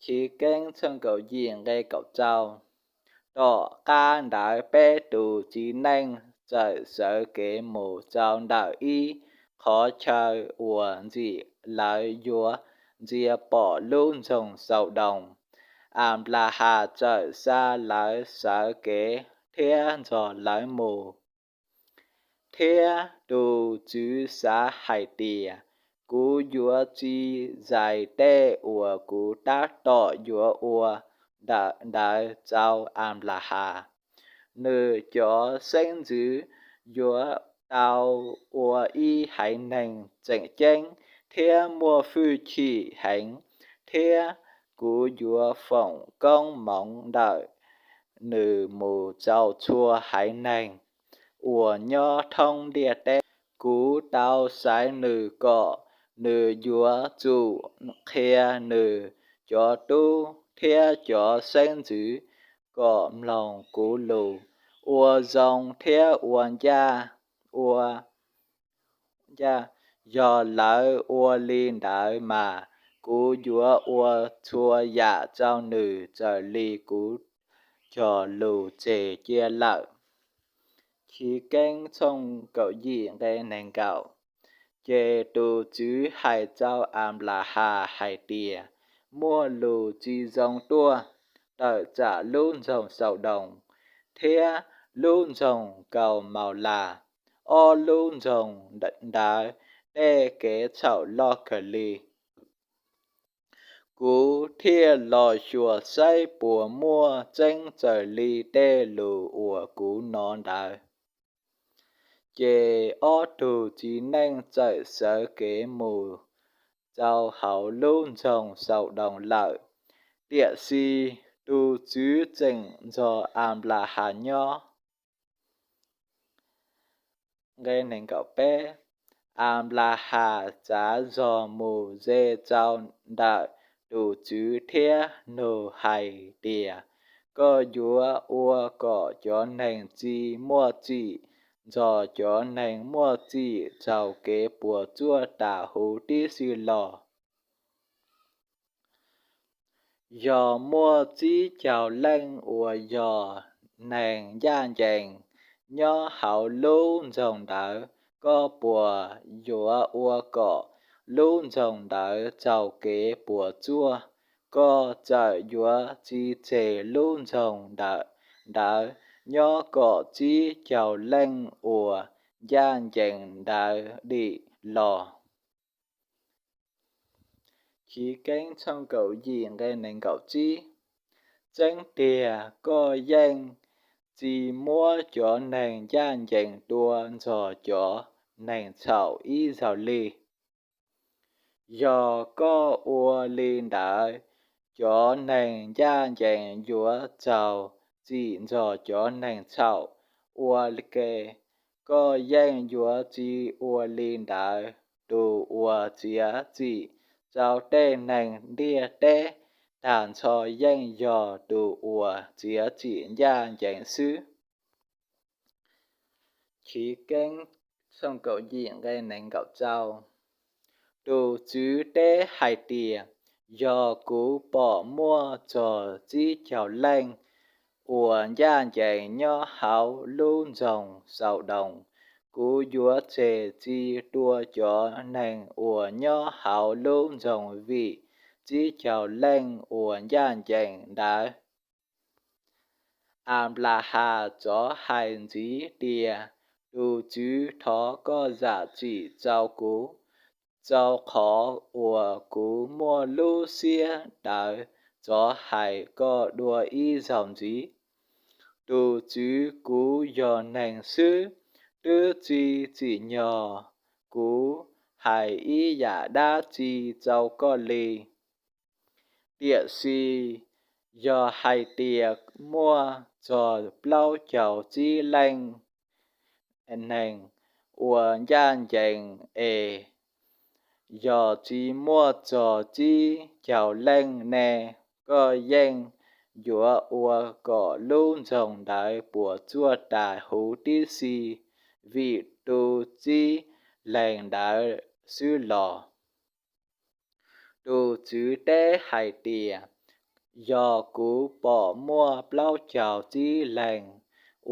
Chiv Keeb tshooj kaum yim nqe kaum rau. Tom qab ntawd peb tus txiv neej txawm sawv kev mus rau ntawm ib qhov chaw uas ntxim lawv yuav ntsia pom lub nroog Xaudoos. Anplahas txawm xa lawv sawv kev thiab nrog lawv mus. Thiab tus TSWV xav hais tias, Kuv yuav tsis zais tej uas kuv tab tom yuav ua ntawd rau Anplahas. Nws cov xeeb ntxwv yuav tau ua ib haiv neeg tseem ceeb thiab muaj hwj chim heev, thiab kuv yuav foom koob hmoov ntawm nws mus rau txhua haiv neeg uas nyob thoob ntiaj teb. Kuv tau xaiv nws kom nws yuav tsum qhia nws cov tub thiab cov xeeb ntxwv kom mloog kuv lus, ua zoo thiab ua ncaj, ua ncaj. Yog lawv ua li ntawd mas kuv yuav ua txhua yam rau nws raws li kuv cog lus tseg cia lawm. Chiv Keeb tshooj kaum yim nqe nees nkaum. Ces tus TSWV hais rau Anplahas hais tias, Muaj lus tsis zoo tuaj tawm tsam lub nroog Xaudoos thiab lub nroog Kaumaulas, ob lub nroog ntawd tej kev txhaum loj kawg li. Kuv thiaj los xyuas saib puas muaj tseeb raws li tej lus uas kuv hnov ntawd. Ces ob tug txiv neej txawm sawv kev mus rau hauv lub nroog Xaudoos lawm, tiam sis tus TSWV tseem nrog Anplahas nyob. Nqe nees nkaum peb. Anplahas tsav zog mus ze rau ntawm tus TSWV thiab nug hais tias, Koj yuav ua kom cov neeg tsis muaj txim nrog cov neeg muaj txim raug kev puas tsuaj tas huv tib si los? Yog muaj tsib caug leej uas yog neeg ncaj ncees nyob hauv lub nroog ntawd, koj puas yuav ua kom lub nroog ntawd raug kev puas tsuaj? Koj txawm yuav tsis tseg lub nroog ntawd nyob kom tsib caug leej uas ncaj ncees ntawd dim los? Chiv Keeb tshooj kaum yim nqe nees nkaum tsib. Tseeb tiag, koj yeej tsis muab cov neeg ncaj ncees tua nrog cov neeg txhaum ib zaug li. Yog koj ua li ntawd, cov neeg ncaj ncees yuav raug txim nrog cov neeg txhaum. Ua ke, koj yeej yuav tsis ua li ntawd. Tus uas txiav txim rau tej neeg ntiaj teb tag nrho yeej yog tus uas txiav txim ncaj ncees xwb. Chiv Keeb tshooj kaum yim nqe nees nkaum rau. Tus Tswv teb hais tias, yog kuv pom muaj txog tsib caug leej uas ncaj ncees nyob hauv lub nroog Xaudoos, kuv yuav tseg tsis tua cov neeg uas nyob hauv lub nroog vim tsib caug leej uas ncaj ncees ntawd. Anplahas rov hais ntxiv tias, tus Tswv thov koj zam txim rau kuv, rau qhov uas kuv muaj lub siab dawv rov hais koj dua ib zaug ntxiv. Tus Tswv, kuv yog neeg xwb, twb tsis tsim nyog kuv hais ib yam dab tsi rau koj li. Tiam sis yog hais tias muaj txog plaub caug tsib leej neeg uas ncaj ncees es yog tsis muaj txog tsib caug leej ne, koj yeej yuav ua kom lub nroog ntawd puas tsuaj tas huv tib si vim tus tsib leeg ntawd xwb los? Tus Tswv teb hais tias, Yog kuv pom muaj plaub caug txib leeg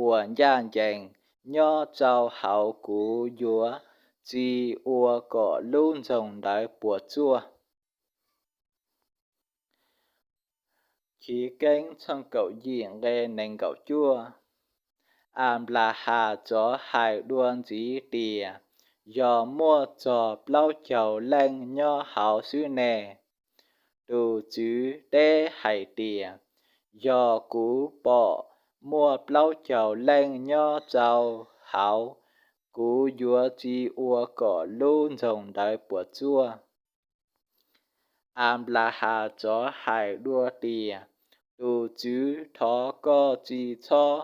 uas ncaj ncees nyob rau hauv, kuv yuav tsis ua kom lub nroog ntawd puas tsuaj. Chivkeeb tshooj kaum yim nqe nees nkaum cuaj. Anplahas rov hais dua ntxiv tias, Yog muaj txog plaub caug leej nyob hauv xwb ne? Tus tswv teb hais tias, Yog kuv pom muaj plaub caug leej nyob rau hauv, kuv yuav tsis ua kom lub nroog ntawd puas tsuaj. Anplahas rov hais dua tias, Tus tswv, thov koj tsis txhob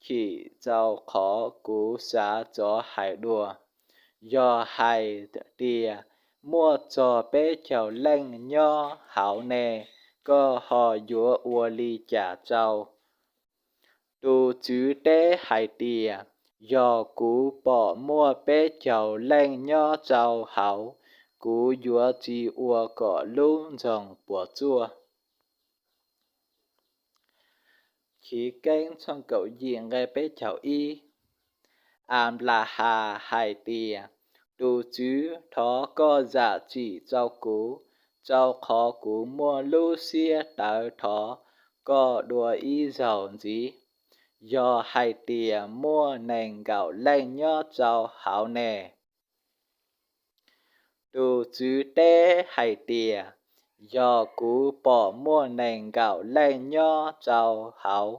chim rau qhov kuv xav rov hais dua. Yog hais tias muaj txog peb caug leej nyob hauv ne, koj ho yuav ua li cas rau? Tus tswv teb hais tias, Yog kuv pom muaj peb caug leej nyob rau hauv, kuv yuav tsis ua kom lub nroog puas tsuaj. Chivkeeb tshooj kaum yim nqe peb caug ib. Anplahas hais tias, Tus tswv, thov koj zam txim rau kuv, rau qhov kuv muaj lub siab tawv thov koj dua ib zaug ntxiv. Yog hais tias muaj nees nkaum leej nyob rau hauv ne? Tus tswv teb hais tias, Yog kuv pom muaj nees nkaum leej nyob rau hauv,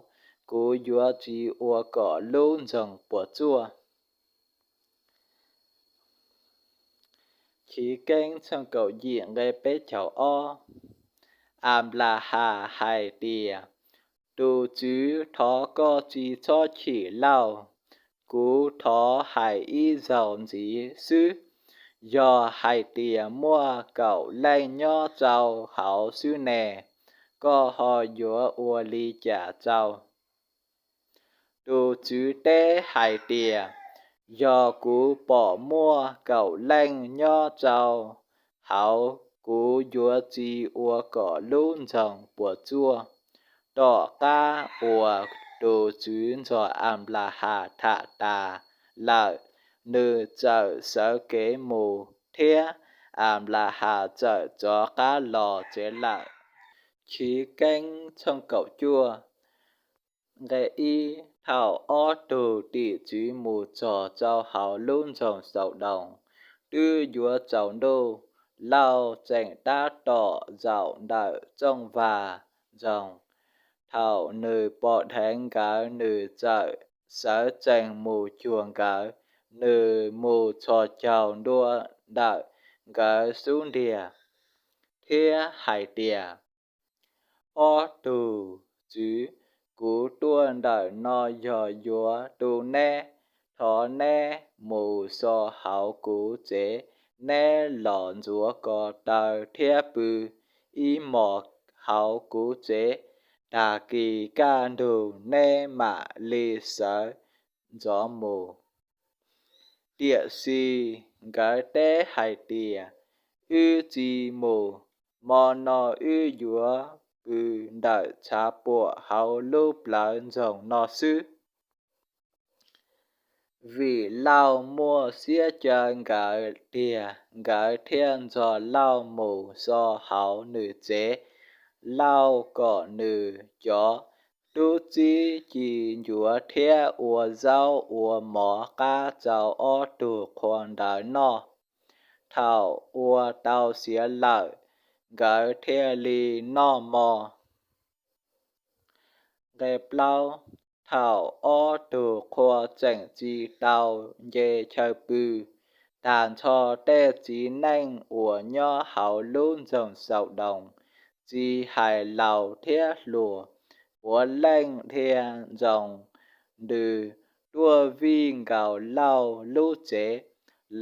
kuv yuav tsis ua kom lub nroog puas tsuaj. Chivkeeb tshooj kaum yim nqe peb caug ob. Anplahas hais tias, Tus tswv, thov koj tsis txhob chim lauj, kuv thov hais ib zaug ntxiv xwb. Yog hais tias muaj kaum leej nyob rau hauv xwb ne, koj ho yuav ua li cas rau? Tus tswv teb hais tias, Yog kuv pom muaj kaum leej nyob rau hauv, kuv yuav tsis ua kom lub nroog puas tsuaj. Tom qab uas tus tswv nrog Anplahas tham tas lawm, nws txawm sawv kev mus, thiab Anplahas txawm rov qab los tsev lawm. Chivkeeb tshooj kaum cuaj, nqe ib. Thaum ob tug tim tswv mus txog rau hauv lub nroog Xaudoos, twb yuav tsaus ntuj, Lauj tseem tab tom zaum ntawm rooj vag nroog. Thaum nws pom dheev nkawd, nws txawm sawv tsees mus cuag nkawd. Nws mus txhos caug ntua ntawm nkawd xub ntiag thiab hais tias, Ob tug tswv, kuv tuaj ntawm no yog yuav tu neb. Thov neb mus so hauv kuv tsev, neb los ntxuav ko taw thiab pw ib hmos hauv kuv tsev. Tag kis kaj ntug neb mam li sawv ntxov mus. Tiam sis nkawd teb hais tias, Wb tsis mus, hmo no wb yuav pw ntawm tshav puam hauv lub plawv ntxoog no xwb. Vim Lauj muaj siab caw nkawd tiag, nkawd thiaj nrog Lauj mus so hauv nws tsev. Lauj kom nws cov tub txib ci ncuav thiab ua zaub ua mov qab rau ob tug qhua ntawd noj. Thaum ua tau siav lawm, nkawd thiaj li noj mov. Nqe plaub. Thaum ob tug qhua tseem tsis tau nce chaw pw, tag nrho tej txiv neej uas nyob hauv lub nroog Xaudoos, tsis hais laus thiab hluas, puav leej dhia ntsoos ntws tuaj vij nkaus Lauj lub tsev.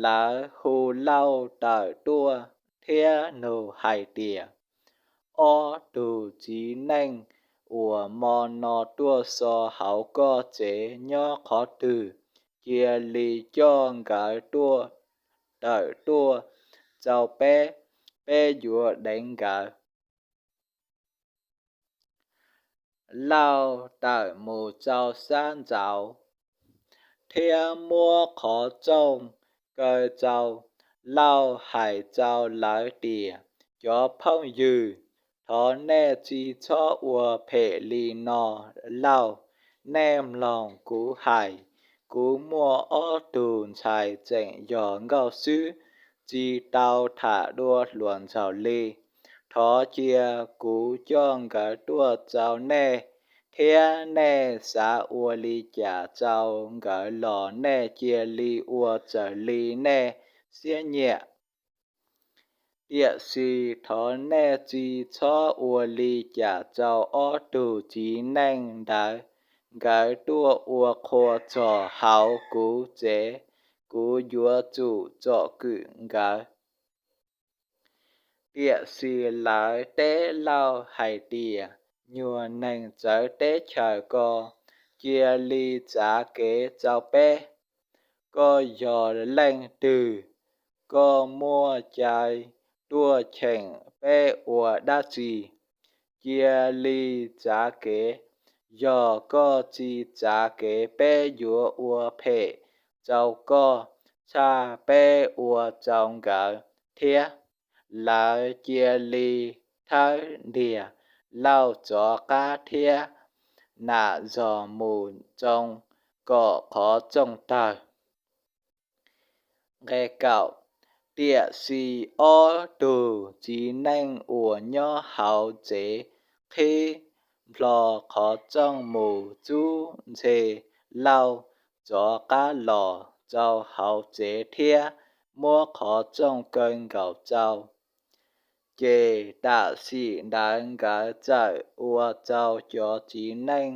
Lawv hu Lauj tawm tuaj thiab nug hais tias, Ob tug txiv neej uas hmo no tuaj so hauv koj tsev nyob qhov twg? Cia li coj nkawd tawm tuaj rau peb, peb yuav deev nkawd. Lauj tawm mus rau sab nraud thiab muab qhov rooj kaw rau. Lauj hais rau lawv tias, Cov phooj ywg, thov nej tsis txhob ua phem li no lauj. Nej mloog kuv hais, kuv muaj ob tug ntxhais tseem yog nkauj xwb, tsis tau tham dua hluas nraug li. Thov cia kuv coj nkawd tuaj rau nej, thiab nej xav ua li cas rau nkawd los nej cia li ua raws li nej siab nyiam. Tiam sis thov nej tsis txhob ua li cas rau ob tug txiv neej ntawd. Nkawd tuaj ua qhua txog hauv kuv tsev, kuv yuav tsum tsom kwm nkawd. Tiam sis lawv teb Lauj hais tias, Nyuag neeg txawv teb chaws ko, cia li txav kev rau peb. Koj yog leej twg? Koj muaj cai tuaj cheem peb ua dab tsi? Cia li txav kev. Yog koj tsis txav kev peb yuav ua phem rau koj tshaj peb ua rau nkawd thiab. Lawv cia li thawb ntiag Lauj rov qab thiab nam zog mus tsoo kom qhov rooj tawg. Nqe kaum. Tiam sis ob tug txiv neej uas nyob hauv tsev qhib nplho qhov rooj mus txub ntse Lauj rov qab los rau hauv tsev thiab muab qhov rooj kaw nkaus rau. Ces tam sim ntawd nkawd txawm ua rau cov txiv neej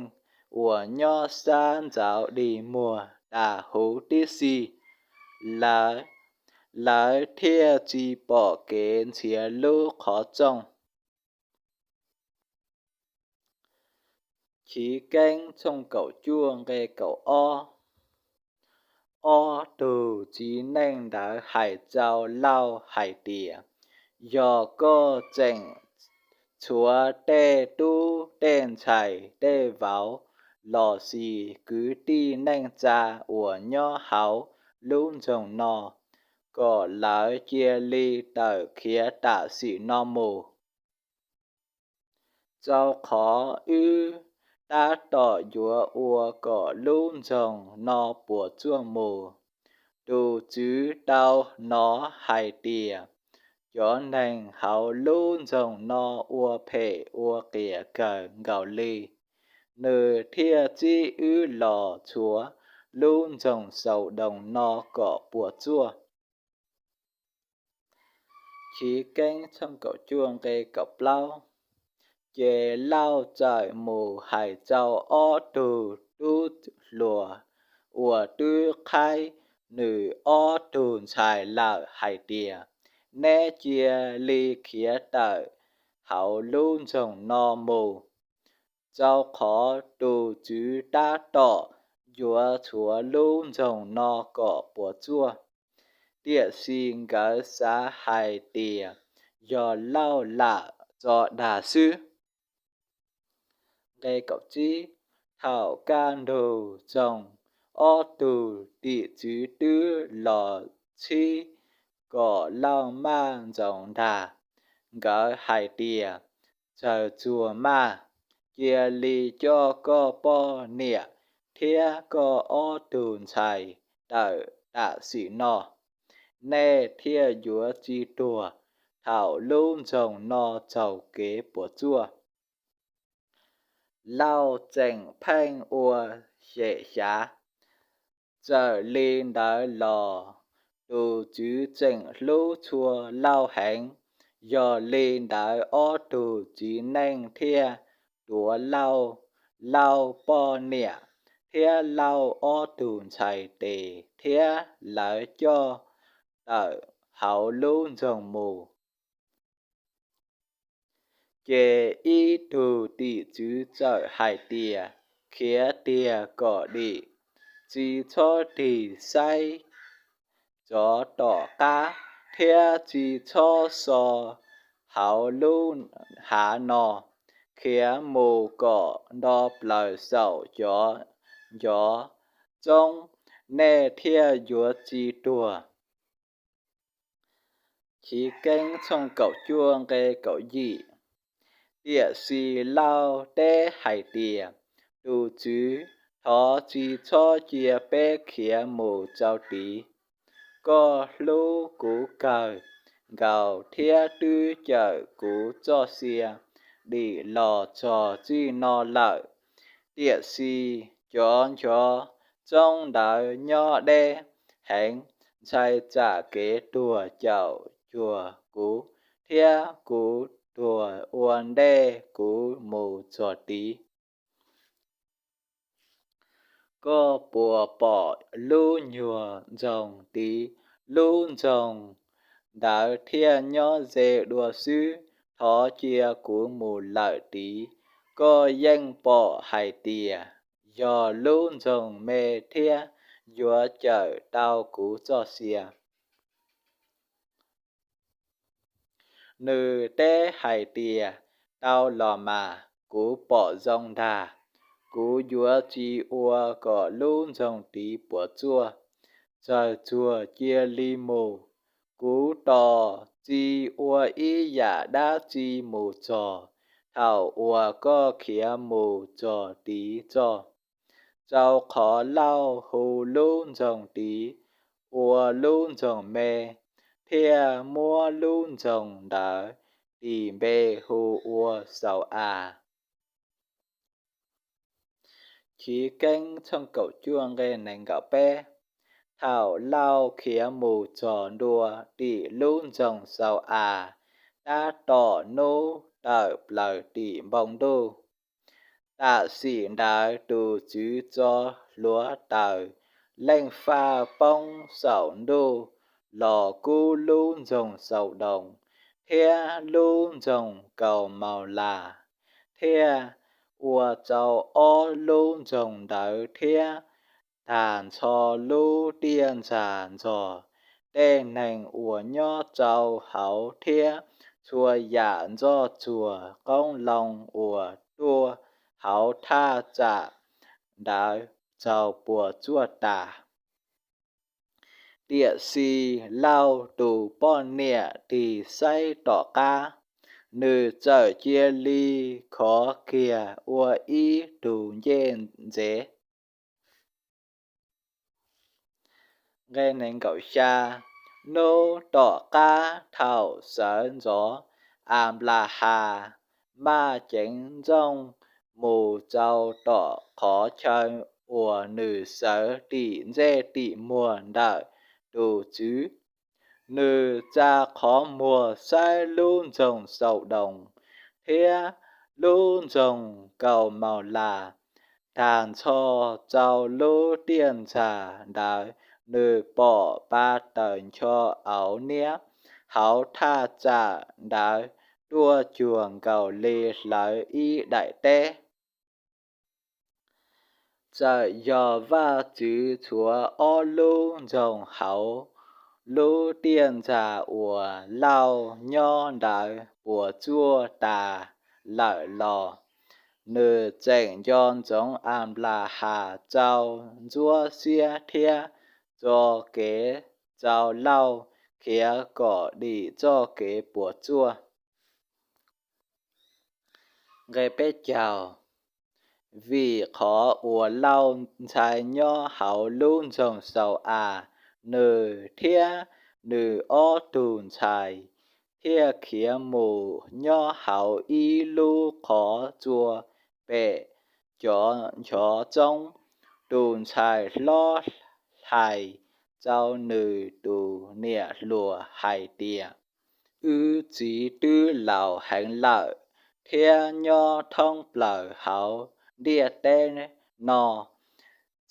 uas nyob sab nraud dig muag tas huv tib si. Lawv, lawv thiaj tsis pom kev nrhiav lub qhov rooj. Chiv Keeb tshooj kaum cuaj nqe kaum ob. Ob tug txiv neej ntawd hais rau Lauj hais tias, Yog koj tseem tshuav tej tub tej ntxhais tej vauv lossis kwv tij neej tsa uas nyob hauv lub nroog no, kom lawv cia li tawm khiav tam sim no mus, rau qhov wb tab tom yuav ua kom lub nroog no puas tsuaj mus. Tus Tswv tau hnov hais tias cov neeg hauv lub nroog no ua phem ua qias kawg nkaus li, nws thiaj txib wb los tshuav lub nroog Xaudoos no kom puas tsuaj. Chiv Keeb tshooj kaum cuaj nqe kaum plaub. Ces Lauj txawm mus hais rau ob tug tub hluas uas twb qhaib nws ob tug ntxhais lawm hais tias, Neb cia li khiav tawm hauv lub nroog no mus, rau qhov tus Tswv tab tom yuav tshuav lub nroog no kom puas tsuaj. Tiam sis nkawd xav hais tias yog Lauj lam tso dag xwb. Nqe kaum tsib. Thaum kaj ntug txoos, ob tug tim tswv twb los txhib kom Lauj maj ntsoov ntag. Nkawd hais tias, Tsawg tsuag maj, cia li coj koj poj niam thiab koj ob tug ntxhais tawm tam sim no, nej thiaj yuav tsis tuag thaum lub nroog no raug kev puas tsuaj. Lauj tseem pheej ua xyem xyav. Txawm li ntawd los, tus Tswv tseem hlub tshua Lauj heev. Yog li ntawd, ob tug txiv neej thiaj tuav Lauj, Lauj poj niam thiab Lauj ob tug ntxhais tes thiab lawv coj tawm hauv lub nroog mus. Ces ib tug tim tswv txawm hais tias, Khiav tiag kom dim, tsis txhob tig saib rov tom qab, thiab tsis txhob so hauv lub hav no, khiav mus kom nto plaws saum cov ncov txoob, nej thiaj yuav tsis tuag. Chiv Keeb tshooj kaum cuaj nqe kaum yim. Tiam sis Lauj teb hais tias, Tus Tswv, thov tsis txhob cia peb khiav mus rau tid. Koj hlub kuv kawg nkaus thiab twb cawm kuv txoj sia dim los txog txij no lawm. Tiam sis cov ncov txoob ntawd nyob deb heev, ntshai tsam kev tuag caum cuag kuv, thiab kuv tuag ua ntej kuv mus txog tid. Koj puas pom lub nyuag ntsoog tiv? Lub ntsoog ntawd thiaj nyob ze dua xwb. Thov cia kuv mus lawm tid. Koj yeej pom hais tias yog lub ntsoog me thiab yuav cawm tau kuv txoj sia. Nws teb hais tias, Tau los mas, kuv pom zoo ntag. Kuv yuav tsis ua kom lub ntsoog tiv puas tsuaj. Tsawg tsuag cia li mus. Kuv tos tsis ua ib yam dab tsi mus txog thaum uas koj khiav mus txog tid txog. Rau qhov Lauj hu lub ntsoog tiv ua lub ntsoog me, thiaj muab lub ntsoog ntawd tis npe hu ua Xau-as. Chiv Keeb tshooj kaum cuaj nqe nees nkaum peb. Thaum Lauj khiav mus txog ntua tim lub ntsoog Xau-as, tab tom hnub tawm plaws tim npoo ntuj. Tam sim ntawd tus Tswv tso hluav taws leej faj poob saum ntuj los kub lub ntsoog Xaudoos thiab lub ntsoog Kaumaulas, thiaj ua rau ob lub ntsoog ntawd thiab tag nrho lub tiaj ntxas ntxog tej neeg uas nyob rau hauv thiab txhua yam ntxoj tsuag qoob loo uas tuaj hauv thaj tsam ntawd raug puas tsuaj tas. Tiam sis Lauj tus poj niam tig saib tom qab, nws txawm cia li khov kiag ua ib tug ncej ntsev. Nqe nees nkaum xya. Hnub tom qab thaum sawv ntxov, Anplahas maj ceev nrooj mus rau tom qhov chaw uas nws sawv tim ntsej tim muag ntawm tus Tswv. Nws tsa qhov muag saib lub ntsoog Xaudoos thiab lub ntsoog Kaumaulas, tag nrho rau lub tiaj ntxas ntawd nws pom pa tawm ncho auv niab hauv thaj tsam ntawd tuaj cuag nkaus li hlawv ib daim teb. Txawm yog Vajtswv tshuav ob lub ntsoog hauv lub tiaj ntxas uas Lauj nyob ntawd puas tsuaj tas lawm los, nws tseem nco ntsoov Anplahas rau ntsuab xiab thiab tso kev rau Lauj khiav kom dim txoj kev puas tsuaj. Nqe peb caug. Vim qhov uas Lauj ntshai nyob hauv lub nroog Xau-as, nws thiab nws ob tug ntxhais thiaj khiav mus nyob hauv ib lub qhov tsua pem cov nchov txoob. Tus ntxhais hlob hais rau nws tus niam hluas hais tias, Wb txiv twb laus heev lawm thiab nyob thoob plaws hauv ntiaj teb no,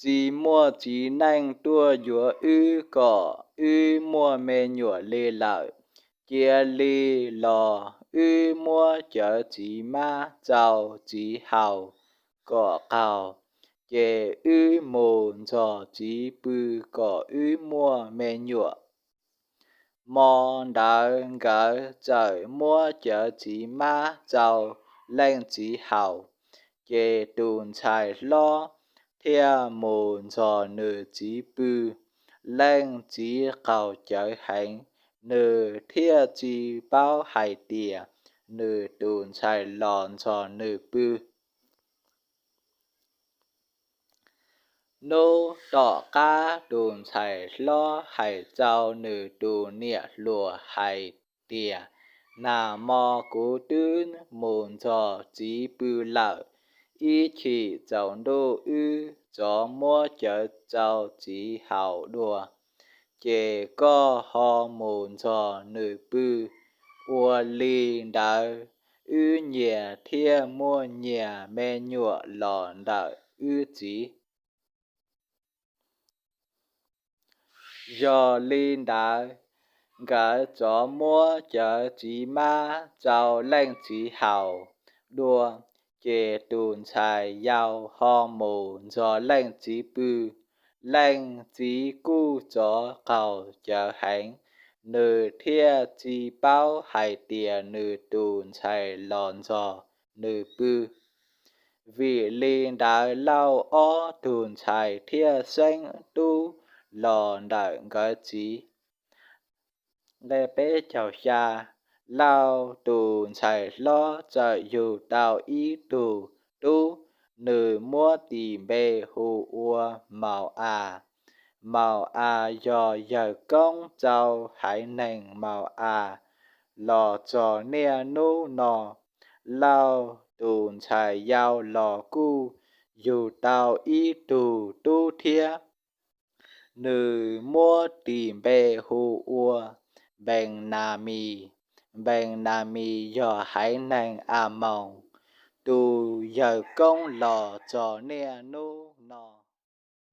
tsis muaj txiv neej tuaj yuav wb kom wb muaj me nyuam li lawm. Cia li los wb muab cawv txiv mab rau txiv haus kom qaug, ces wb mus nrog txiv pw kom wb muaj me nyuam. Hmo ntawd nkawd txawm muab cawv txiv mab rau leej txiv haus. Ces tus ntxhais hlob thiaj mus nrog nws txiv pw. Leej txiv qaug cawv heev, nws thiaj tsis paub hais tias nws tus ntxhais los nrog nws pw. Hnub tom qab tus ntxhais hlob hais rau nws tus niam hluas hais tias, nag hmo kuv twb mus nrog txiv pw lawm, ib chim tsaus ntuj wb rov muab cawv rau txiv haus dua, ces koj ho mus nrog nws pw. Ua li ntawd wb nyias thiaj muaj nyias me nyuam los ntawm wb txiv. Yog li ntawd, nkawd rov muab cawv txiv mab rau leej txiv haus dua, ces tus ntxhais yau ho mus nrog leej txiv pw. Leej txiv kuj rov qaug cawv heev, nws thiaj tsis paub hais tias nws tus ntxhais los nrog nws pw. Vim li ntawd Lauj ob tug ntxhais thiaj xeeb tub los ntawm nkawd txiv. Nqe peb caug xya, Lauj tus ntxhais hlob txawm yug tau ib tug tub, nws muab tis npe hu ua Maus-as. Maus-as yog yawg koob rau haiv neeg Maus-as los txog niaj hnub no. Lauj tus ntxhais yau los kuj yug tau ib tug tub thiab. Nws muab tis npe hu ua Npees Nas Mis. Npees Nas Mis yog haiv neeg Amoos tus yawg koob los txog niaj hnub no.